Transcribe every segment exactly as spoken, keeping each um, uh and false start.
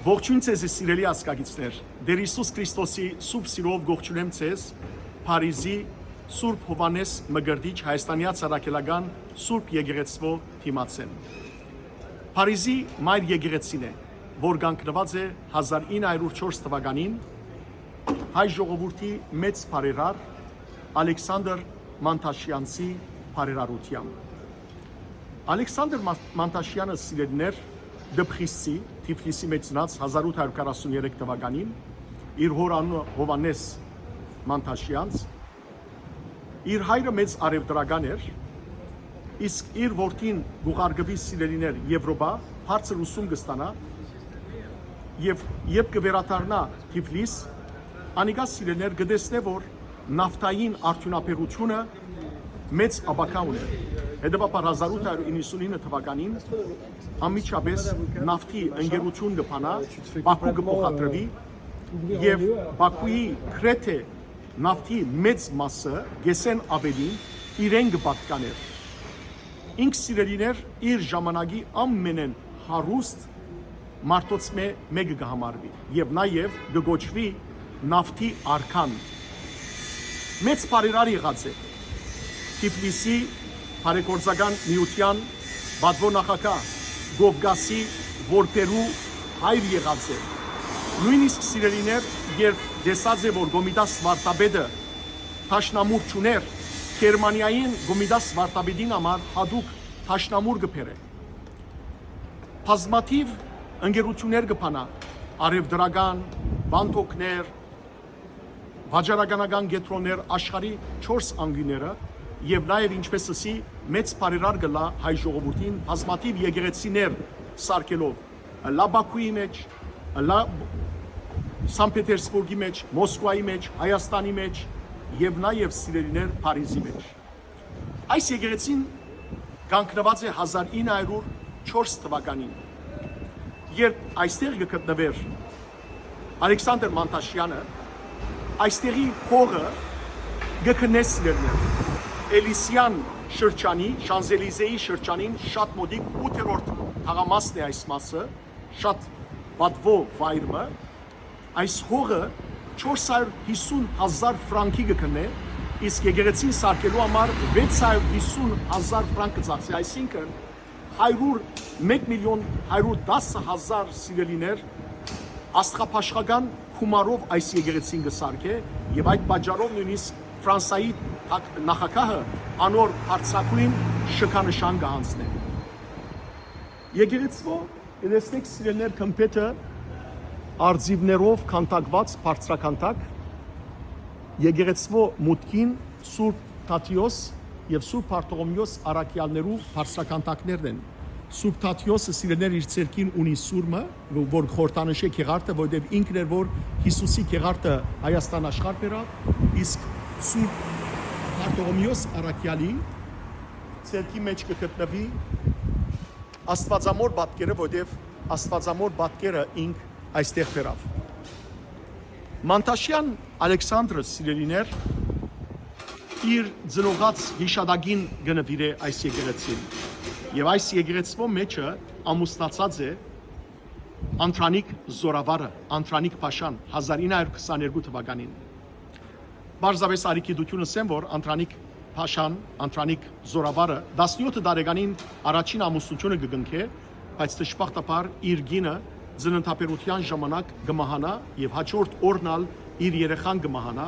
Ողջույն ձեզի, սիրելի ազգակիցներ։ Տեր Յիսուս Քրիստոսի սուրբ սիրով կողջունեմ ձեզ Փարիզի Սուրբ Յովհաննէս Մկրտիչ Հայաստանեայ Առաքելական Սուրբ Եկեղեցւոյ դիմացէն։ Փարիզի մայր եկեղեցին է, որ կանգնուած է հազար ինը հարիւր չորս թուականին հայ ժողովուրդի մեծ բարերար Ալեքսանդր Մանթաշեանցի բարերարութեան։ Ալեքսանդր Մա-, Մանթաշեանը, սիրելիներ, Դպրիսցի, Թիֆլիսի մէջ ծնած հազար ութ հարիւր քառասուն երեք թուականին, իր հօր անունը Յովհաննէս Մանթաշեանց, իր հայրը մեծ առեւտրական էր, իսկ իր որդին կ'ուղարկուի, սիրելիներ, Եւրոպա, բարձր ուսում կը ստանայ եւ երբ կը վերադառնայ Թիֆլիս, անիկա, սիրելիներ, կը տեսնէ, որ նավթային արդիւնաբերութիւնը մեծ ապագայ ունի։ Հետեւաբար հազար ութ հարիւր իննսունինը թուականին անմիջապէս նավթի ընկերութիւն կը բանայ, Պաքու կը փոխադրուի եւ Պաքուի գրեթէ նավթի մեծ մասը, կէսէն աւելին, իրեն կը պատկանէր։ Ինք, սիրելիներ, իր ժամանակի ամենէն հարուստ մարդոց մէ-, մէկը կը համարուի եւ նաեւ կը կոչուի նավթի արքան։ Մեծ բարերար եղած է, Թիֆլիսի բարեգործական միութեան պատուոյ նախագահ, Կովկասի որբերու հայր եղած է։ Նոյնիսկ, սիրելիներ, երբ տեսած է, որ Կոմիտաս վարդապետը դաշնամուր չունէր, Գերմանիայէն Կոմիտաս վարդապետին համար յատուկ դաշնամուր կը բերէ։ Բազմաթիւ ընկերութիւններ կը բանայ, առեւտրական, պանդոկներ, վաճառականական կեդրոններ աշխարհի չորս անկիւնները եւ նաեւ, ինչպէս ըսի, մեծ բարերար կ'ըլլայ հայ ժողովուրդին, բազմաթիւ եկեղեցիներ սարքելով, ըլլայ Պաքուի մէջ, ըլլայ Սանտ Պետերսբուրգի մէջ, Մոսկուայի մէջ, Հայաստանի մէջ եւ նաեւ, սիրելիներ, Փարիզի մէջ։ Այս եկեղեցին կանգնուած է հազար ինը հարիւր չորս թուականին, երբ այստեղ կը գտնուէր Ալեքսանդր Մանթաշեանը, այստեղի հողը կը քննէ, սիրելիներ, Էլիսեան շրջանի, Շանզելիզեի շրջանին շատ մօտիկ ութերորդ թաղամասն է այս մասը, շատ պատուոյ վայր մը, այս հողը չորս հարիւր յիսուն հազար ֆրանքի կը քննէ, իսկ եկեղեցին սարքելու համար վեց հարիւր յիսուն հազար ֆրանք կը ծախսի, այսինքն, հարիւր, մէկ միլիոն հարիւր տասը հազար, սիրելիներ, աստղաբաշխական գումարով այս եկեղեցին կը սարքէ եւ այդ պատճառով նոյնիսկ Ֆրանսայի թագ-, նախագահը անոր բարձրագոյն շքանշան կը յանձնէ։ Եկեղեցւոյ, կը տեսնէք, սիրելիներ, գմբէթը արծիւներով քանդակուած, բարձրաքանդակ, եկեղեցւոյ մուտքին Սուրբ Թադէոս եւ Սուրբ Բարթողոմէոս առաքեալներու բարձրաքանդակներն են։ Սուրբ Թադէոսը, սիրելիներ, իր ձեռքին ունի սուրմը, որ խորհրդանշ է գեղարդը, որտեղ ինքն էր, որ Յիսուսի գեղարդը Հայաստան աշխարհ բերաւ, իսկ Սուրբ Բարթողոմէոս առաքեալի ձեռքի մէջ կը գտնուի Աստուածամոր պատկերը, որտեղ Աստուածամոր պատկերը ինք այստեղ բերաւ։ Մանթաշեան Ալեքսանդրը, սիրելիներ, իր ծնողաց յիշատակին կը նուիրէ այս եկեղեցին։ Եւ այս եկեղեցւոյ մէջը ամուսնացած է Անդրանիկ Զորավարը, Անդրանիկ Փաշան, հազար ինը հարիւր քսաներկու թուականին։ Պարզապէս արի գիտութիւն ըսեմ, որ Անդրանիկ Փաշան, Անդրանիկ Զորավարը, տասնեօթ տարեկանին առաջին ամուսնութիւնը կը կնքէ, բայց դժբախտաբար իր կինը ծննդաբերութեան ժամանակ կը մահանայ եւ յաջորդ օրն ալ իր երեխան կը մահանայ։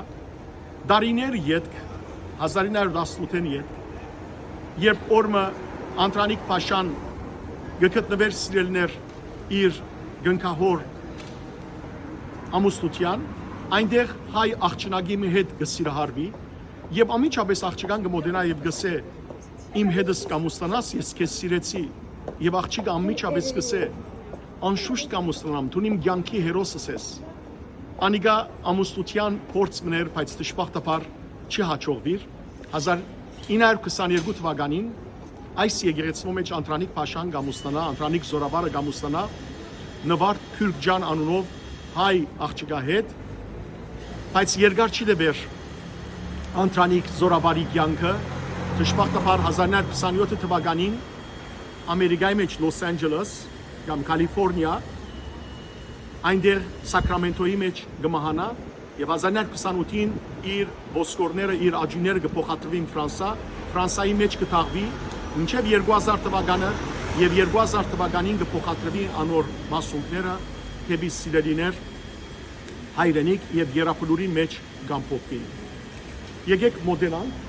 Տարիներ ետք, հազար ինը հարիւր տասնութ ետք, երբ օրը Անդրանիկ Փաշան կը գտնուէր, սիրելիներ, իր կնքահոր ամուսնութեան, այնտեղ հայ աղջնակի մը հետ կը սիրահարուի եւ անմիջապէս աղջկան կը մօտենայ եւ կ'ըսէ. «Իմ հետս կ'ամուսնանաս, ես քեզ սիրեցի»։ Եւ աղջիկը անմիջապէս կ'ըսէ. «Անշուշտ կ'ամուսնանամ, դուն իմ կեանքի հերոսս ես»։ Անիկա ամուսնութեան փորձ մըն էր, բայց դժբախտաբար չի յաջողուիր։ Հազար ինը հարիւր քսաներկու թուականին այս եկեղեցւոյ մէջ Անդրանիկ Փաշան կ'ամուսնանայ, Անդրանիկ Զորավարը կ'ամուսնանայ Նվարդ Քիւրքճեան անունով հայ աղջկա հետ, բայց երկար չի տեւեր Անդրանիկ Զորավարի կեանքը։ Դժբախտաբար հազար ինը հարիւր քսանեօթ թուականին Ամերիկայի մէջ Լոս Անջելես կամ Կալիֆորնիա Այնտեղ Սակրամենտոյի մէջ կը մահանայ եւ հազար քսանութին իր ոսկորները, իր աճիւնները կը փոխադրուին Ֆրանսա, Ֆրանսայի մէջ կը թաղուի, մինչեւ երկու հազար թուականը, եւ երկու հազար թուականին կը փոխադրուի անոր մասունքները դէպի սիրելիներ հայրենիք եւ Եռաբլուրի մէջ կ'ամփոփուին։ Եկէք մոտենանք։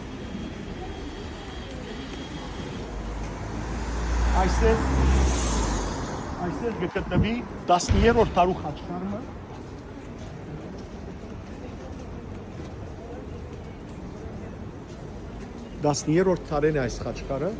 Այստեղ, այստեղ կը գտնուի տասներորդ դարու խաչքարը։ Տասներորդ դարէն է այս խաչքարը։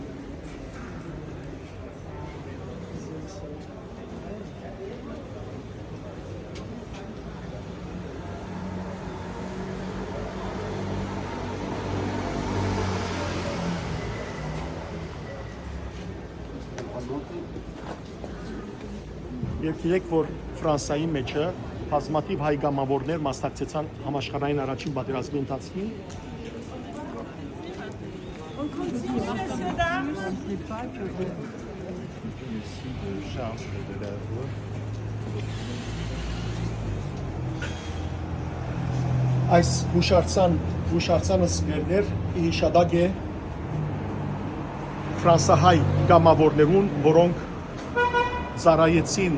Եւ գիտեք, որ Ֆրանսայի մէջը բազմաթիւ հայ կամաւորներ մասնակցեցան համաշխարհային առաջին պատերազմի ընթացքին։ Այս յուշարձան, յուշարձանը սպերներ ի հիշատակ է ֆրանսահայ կամաւորներուն, որոնք ծառայեցին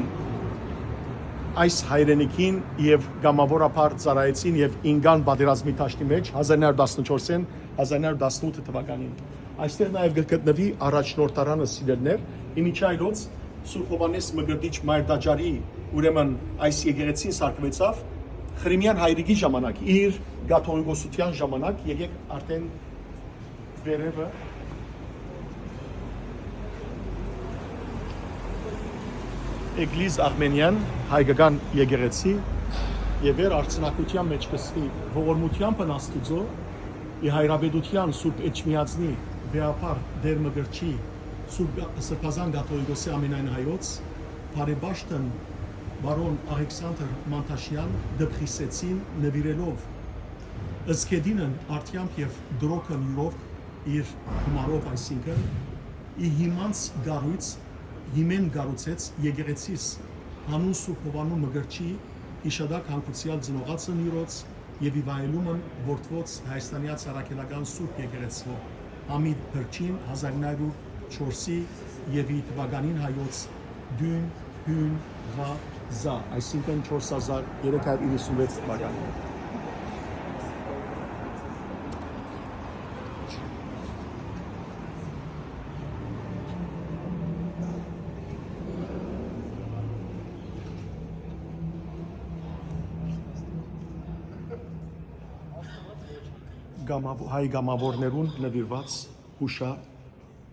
այս հայրենիքին եւ կամաւորաբար ծառայեցին եւ ինկան պատերազմի դաշտի մէջ հազար նոր տասնչորսէն հազար նոր տասնութ թուականին։ Այստեղ նաեւ կը գտնուի առաջնորդարանը, սիրելիներ, ի միջի այլոց Սուրբ Յովհաննէս Մկրտիչ Մայր Տաճարի, ուրեմն այս եկեղեցին սարքուեցաւ Խրիմեան հայրիկի ժամանակ, իր կաթողիկոսութեան ժամանակ, եկեք արդէն վերեւը Էգլիզ Արմենիան, հայկական եկեղեցի, եւ վեր արցնակութեան մէջ կսվի ողորմութեամբն Աստուծոյ, ի հայրապետութեան Սուրբ Էջմիածնի, վեհափառ Տէր Մկրտչի, Սուրբ Գա-, Սրբազան Կաթողիկոսի ամենայն հայոց, բարեպաշտն պարոն Աղեքսանդր Մանթաշեան դպրիսեցին նուիրելով Զգեդինն արդեամբ եւ Դրոքն յուրովք իր գումարով, այսինքն, ի հիմանց կառոյց, հիմեն կառուցեց եկեղեցիս, հանուն Սուրբ Յովհաննու Մկրտչի յիշատակ հանգուցեալ ծնողացն յուրոց եւ ի վայելումն որդւոց Հայաստանեաց Առաքելական Սուրբ Եկեղեցւոյ, Համիտ Փրկչին, հազար նայր չորսի եւ ի թուականին հայոց Դուն, Հուն, Ղա, Զա, այսինքն չորս հազար երեք հարյուր իննսունվեց թվականին։ Կամաւ-, հայ կամաւորներուն նուիրուած յուշա-,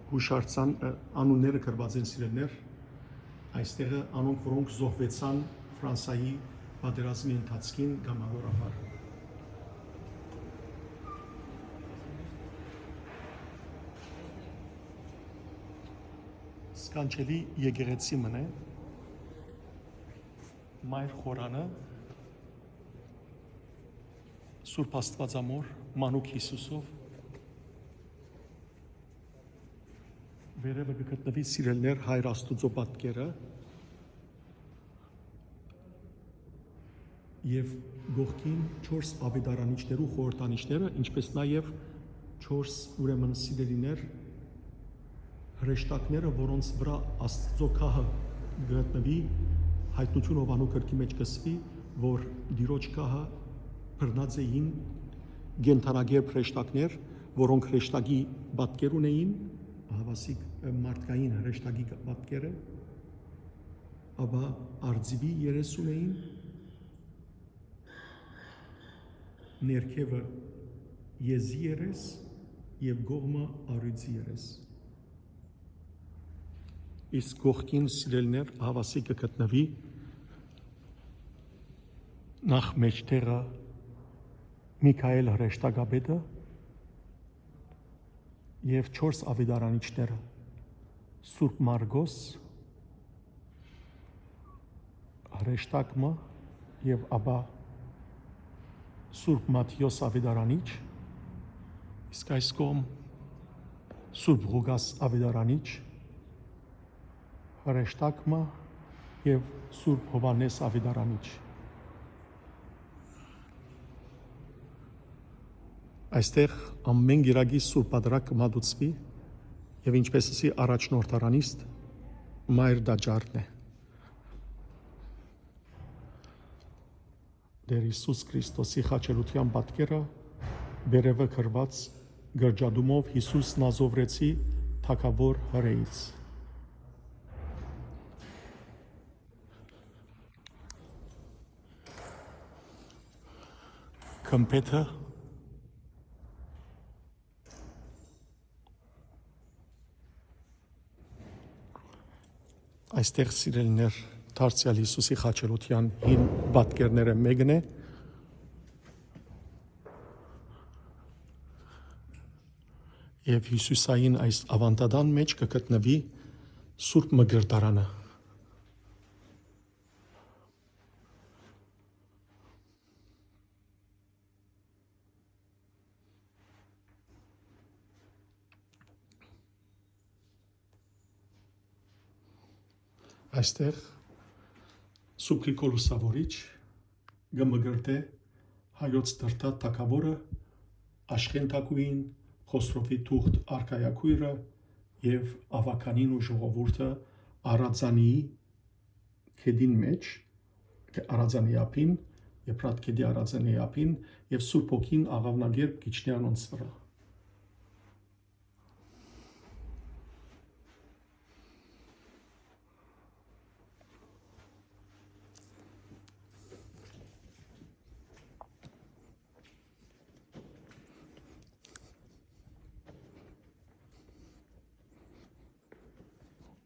յուշարձան, ը, անունները գրուած են, սիրելիներ, այստեղը անոնք, որոնք զոհուեցան Ֆրանսայի պատերազմի ընթացքին կամաւորաբար։ Սքանչելի եկեղեցի մըն է, մայր խորանը, Սուրբ Աստուածամոր, մանուկ Յիսուսով, վերևը կը գտնուի, սիրելիներ, Հայր Աստուծոյ պատկերը եւ կողքին չորս աւետարանիչներու խորհրդանիշները, ինչպէս նաեւ չորս, ուրեմն, սիրելիներ, հրեշտակները, որոնց վրայ Աստուծոյ գահը կը գտնուի, Հայտնութիւն Յովհաննու գրքի մէջ կսուի, որ Տիրոջ գահը բռնած էին կենդանակերպ հրեշտակներ, որոնք հրեշտակի պատկեր ունէին, ահաւասիկ, ը, մարդկային հրեշտակի պատկերը, ապա արծիւի երես ունէին, ներքեւը եզի երես եւ կողմը առիւծի երես։ Իսկ կողքին, սիրելիներ, ահաւասիկ կը գտնուի նախ մէջտեղը Միքայել հրեշտակապետը, եւ չորս աւետարանիչները՝ Սուրբ Մարկոս, հրեշտակ մը, եւ ապա Սուրբ Մատթէոս աւետարանիչ, իսկ այս կողմ Սուրբ Ղուկաս աւետարանիչ, հրեշտակ մը, եւ Սուրբ Յովհաննէս Աւետարանիչ։ Այստեղ ամէն կիրակի Սուրբ Պատրակ կը մատուցուի եւ, ինչպէս ասի առաջնորդարանիստ, մայր տաճարն է։ Տէր Յիսուս Քրիստոսի խաչելութեան պատկերը, վերեւը գրուած՝ կրճատումով Յիսուս Նազովրեցի թագաւոր Հրեից։ Գմբեթը։ Այստեղ, սիրելիներ, դարձեալ Յիսուսի խաչելութեան հին պատկերները մեկն է, եւ հիւսիսային այս աւանդատան մէջ կը գտնուի Սուրբ Մկրտարանը։ Այստեղ Սուրբ Գրիգոր Լուսաւորիչ կը մկրտէ հայոց դրդատ թագաւորը, Աշխեն թագուհին, Խոսրովի թուղթ արքայակոյրը եւ աւագանին ու ժողովուրդը Արածանիի գետին մէջ, Արածանի ափին, Եփրատ գետի Արածանի ափին, եւ Սուրբ Հոգին աղաւնակերպ կ'իջնէ անոնց վրայ։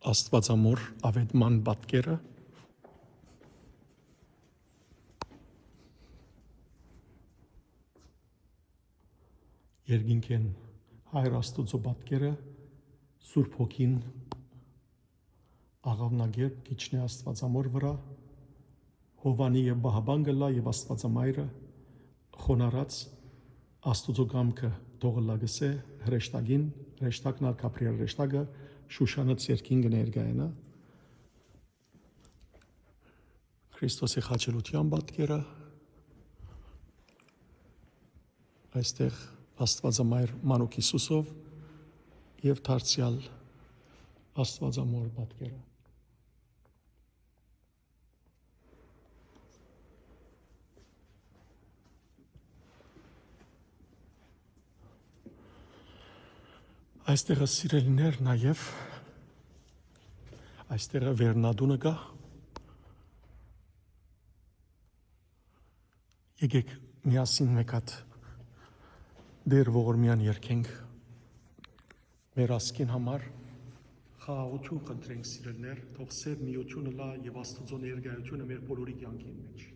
Աստուածամոր աւետման պատկերը, երկինքէն Հայր Աստուծոյ պատկերը, Սուրբ Հոգին աղաւնակերպ կ'իջնէ Աստուածամոր վրայ, Յովհաննի եւ պահապան կ'ըլլայ եւ Աստուածամայրը խոնարհած Աստուծոյ կամքը թող ըլլայ կ'ըսէ հրեշտակին, հրեշտակն ալ Գաբրիէլ հրեշտակը Շուշանոց երկին կը ներկայանայ։ Քրիստոսի խաչելութեան պատկերը, այստեղ Աստուածամայր Մանուկ Յիսուսով եւ դարձեալ Աստուածամոր պատկերը։ Այստեղը, սիրելիներ, նաեւ այստեղը վերնատունը կայ։ Եկէք միասին մէկ հատ Տէր ողորմեան երգենք։ Մեր ազգին համար խաղաղութիւն խնդրենք, սիրելիներ, թող սեւ միութիւնը ըլլայ եւ Աստուծոյ ներկայութիւնը մեր բոլորի կեանքին մէջ։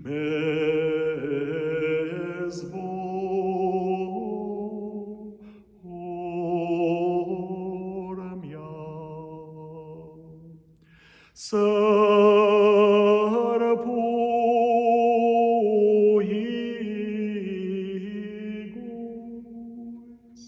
մեզ ողորմեալ։ Սրբուհի գոյս,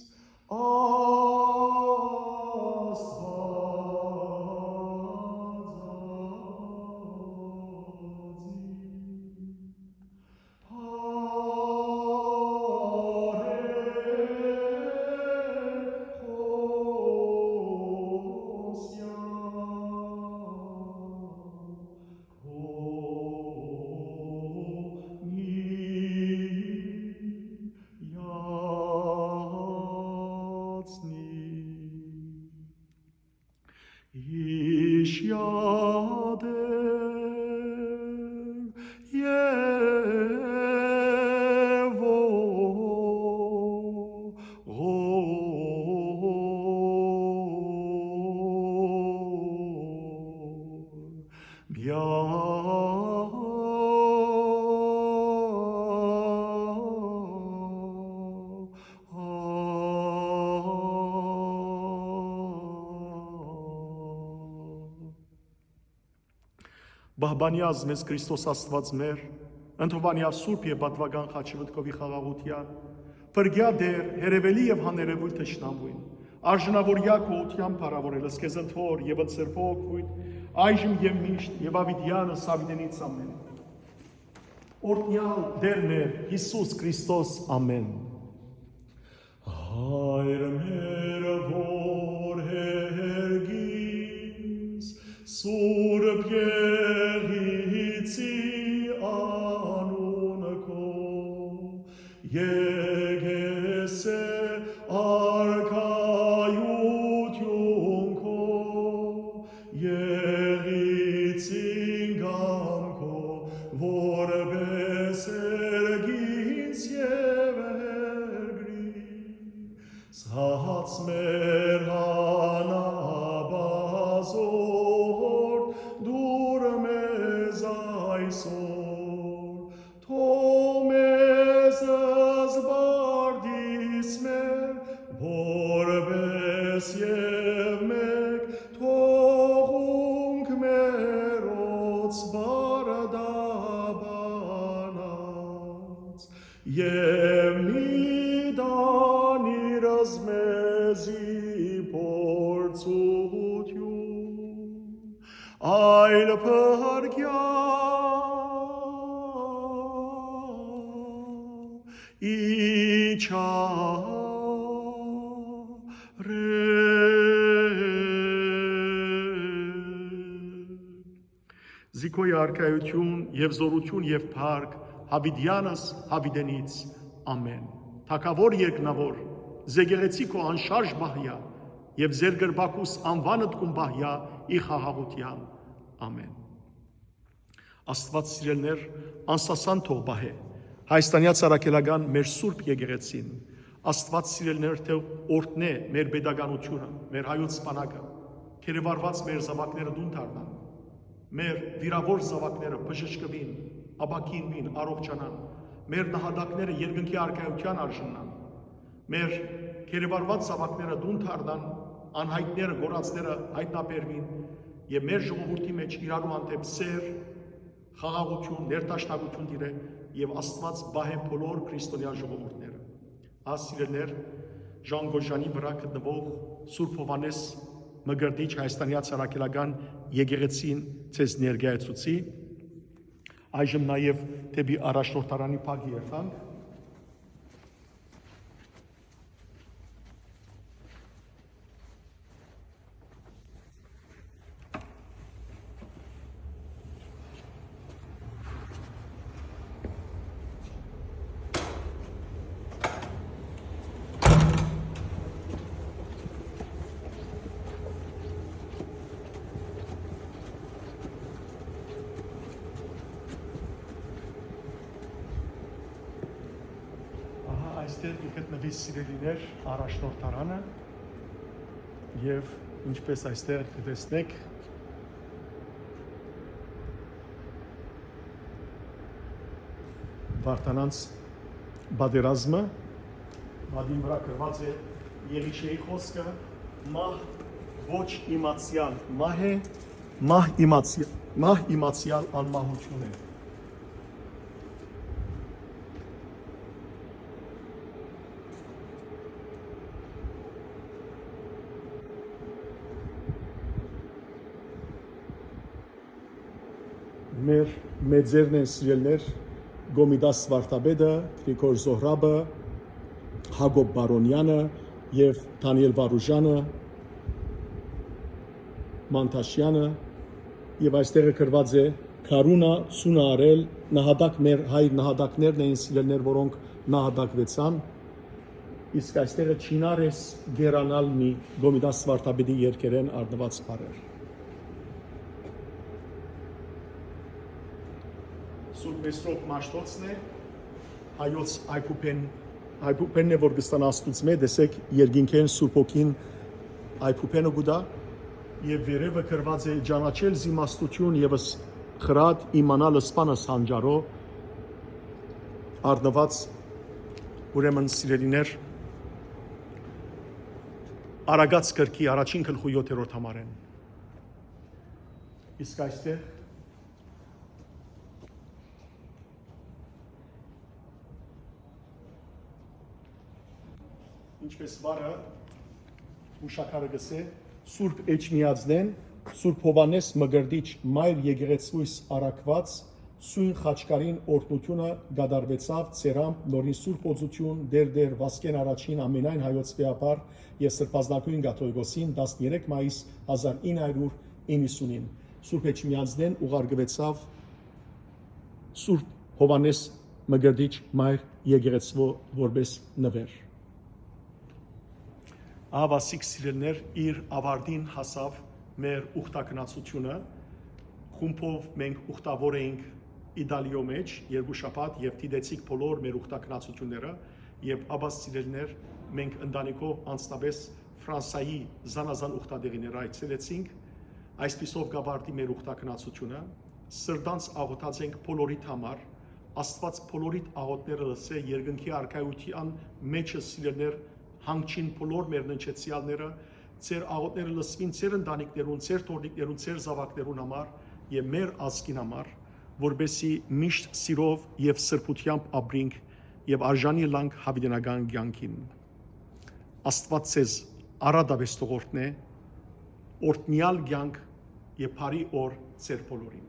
Աստուածածի, Պահպանեազ մեզ Քրիստոս Աստուած մեր, ընդհովանեաւ սուրբ եւ պատուական խաչի մտքովի խաղաղութեան, փրկեա Տէր, հերեւելի եւ հաներեւոյթ թշնամուին, արժանաւորեա քո ուտեան փառաւորելս քեզ ընդհոր եւ ընդ Սրբոյ Օգնութիւն, այժմ եւ միշտ եւ աւիտեանս աւիտենից ամէն։ Օրհնեալ Տէր մեր Յիսուս Քրիստոս, ամէն։ Հայր մեր, որ հերգիս, Սուրբ Եղիցի անունը քո, եկեղեցի, արքայութիւն քո, Եղիցին կամքով, որպէս երկինս եւ երկրի։ Սաղց մեր հանապազօր, տուր մեզ այսօր, թող մեզ զբաղիս մեր, որպէս եւ մէկ թողունք մերոց բարդաբանած, եւ մի տանիր մեզի փորձութիւն, այլ փրկեա իջարէ։ Զիքոյ արքայութիւն եւ զօրութիւն եւ փառք, յաւիտեանս յաւիտենից։ Ամէն։ Թագաւոր երկնաւոր, զեկեղեցի քո անշարժ պահեա եւ զերկրպագուս անուանդ կուն պահեա ի խաղաղութեան։ Ամէն։ Աստուած, սիրելիներ, անսասան թող պահէ Հայաստանեայ Առաքելական մեր Սուրբ Եկեղեցին։ Աստուած, սիրելիներ, թող օրհնէ մեր պետականութիւնը, մեր հայոց բանակը, գերեվարուած մեր զաւակները տուն դառնան, մեր վիրաւոր զաւակները բժշկուին, ապաքինուին, առողջանան, մեր նահատակները երկնքի արքայութեան արժանան, մեր գերեվարուած զաւակները տուն դառնան, անյայտները, կորածները յայտնաբերուին եւ մեր ժողովուրդի մէջ իրարու հանդէպ սէր, խաղաղութիւն, ներդաշնակութիւն տիրէ եւ Աստուած պահէ բոլոր քրիստոնեայ ժողովուրդները։ Ահա, սիրելիներ, Ժան Գոժանի վրայ գտնուող Սուրբ Յովհաննէս Մկրտիչ Հայաստանեայ Առաքելական եկեղեցին ձեզ ներկայացուցի։ Այժմ նաեւ դէպի առաջնորդարանի փակ երթանք։ Ահա այստեղ կը գտնուի, սիրելիներ, առաջնորդարանը, եւ ինչպես այստեղ կը տեսնէք, Վարդանանց պատերազմը, մատին վրայ գրուած է Եղիշեի խօսքը. «Մահ ոչ իմացեալ մահ է, մահ իմացի-, մահ իմացեալ անմահութիւն է»։ Մեր մեծերն են, սիրելներ, Կոմիտաս վարդապետը, Գրիգոր Զոհրաբը, Հակոբ Բարոնեանը եւ Դանիել Վարուժանը, Մանթաշյանը, եւ այստեղը գրուած է. «Քարունա, ցունը արել, նահատակ մեր հայր նահատակներն էին, սիրելներ, որոնք նահատակուեցան»։ Իսկ այստեղը չինար ես գերանալ մի Կոմիտաս վարդապետի երկերէն առնուած բառեր։ Սուրբ Մեսրոպ Մաշտոցն է, հայոց այբուբեն, այբուբենն է, որ կստանա Աստուծմէ, տեսեք, երկինքէն Սուրբ Հոգին այբուբենը կու տայ, եւ վերեւը գրուած է. «Ճանաչել զիմաստութիւն եւս խրատ, իմանալ սպանս հանճարո», առնուած, ուրեմն, սիրելիներ, Արագած գրքի առաջին գլխու յոթերորդ համարէն։ Իսկ այստեղ, ինչպես վարը Հուշակարը կսէ, Սուրբ Էջմիածնէն, Սուրբ Հովհաննէս Մկրտիչ մայր եկեղեցւոյս առաքուած սոյն խաչքարին օրհնութիւնը կատարուեցաւ ծերամբ նորին Սուրբ Օծութիւն Տէր Տէր Վազգէն Առաջին Ամենայն Հայոց Վեհափառ եւ Սրբազնագոյն Կաթողիկոսին տասներեք մայիս հազար ինը հարիւր իննսունին։ Սուրբ Էջմիածնէն ուղարկուեցաւ Սուրբ Հովհաննէս Մկրտիչ մայր եկեղեցւոյ որպէս նուէր։ Ահա, սիրելիներ, իր աւարտին հասաւ մեր ուխտագնացութիւնը։ Խումբով մենք ուխտաւոր էինք Իտալիոյ մէջ երկու շաբաթ եւ դիտեցինք բոլոր մեր ուխտագնացութիւնները, եւ ապա, սիրելիներ, մենք ընտանիքով անձնապէս Ֆրանսայի զանազան ուխտատեղիներ այցելեցինք։ Այսպիսով կ'աւարտի մեր ուխտագնացութիւնը։ Սրտանց աղօթած ենք բոլորիդ համար, Աստուած բոլորիդ աղօթքները լսէ, երկնքի արքայութեան մէջը, սիրելիներ, հանգչին բոլոր մեր ննջեցեալները, ձեր աղօթքները լսուին ձեր ընտանիքներուն, ձեր թոռնիկներուն, ձեր զաւակներուն համար եւ մեր ազգին համար, որպէսզի միշտ սիրով եւ սրբութեամբ ապրինք եւ արժանի ըլլանք յաւիտենական կեանքին։ Աստուած ձեզ առատապէս թող օրհնէ, օրհնեալ կեանք եւ բարի օր ձեր բոլորին։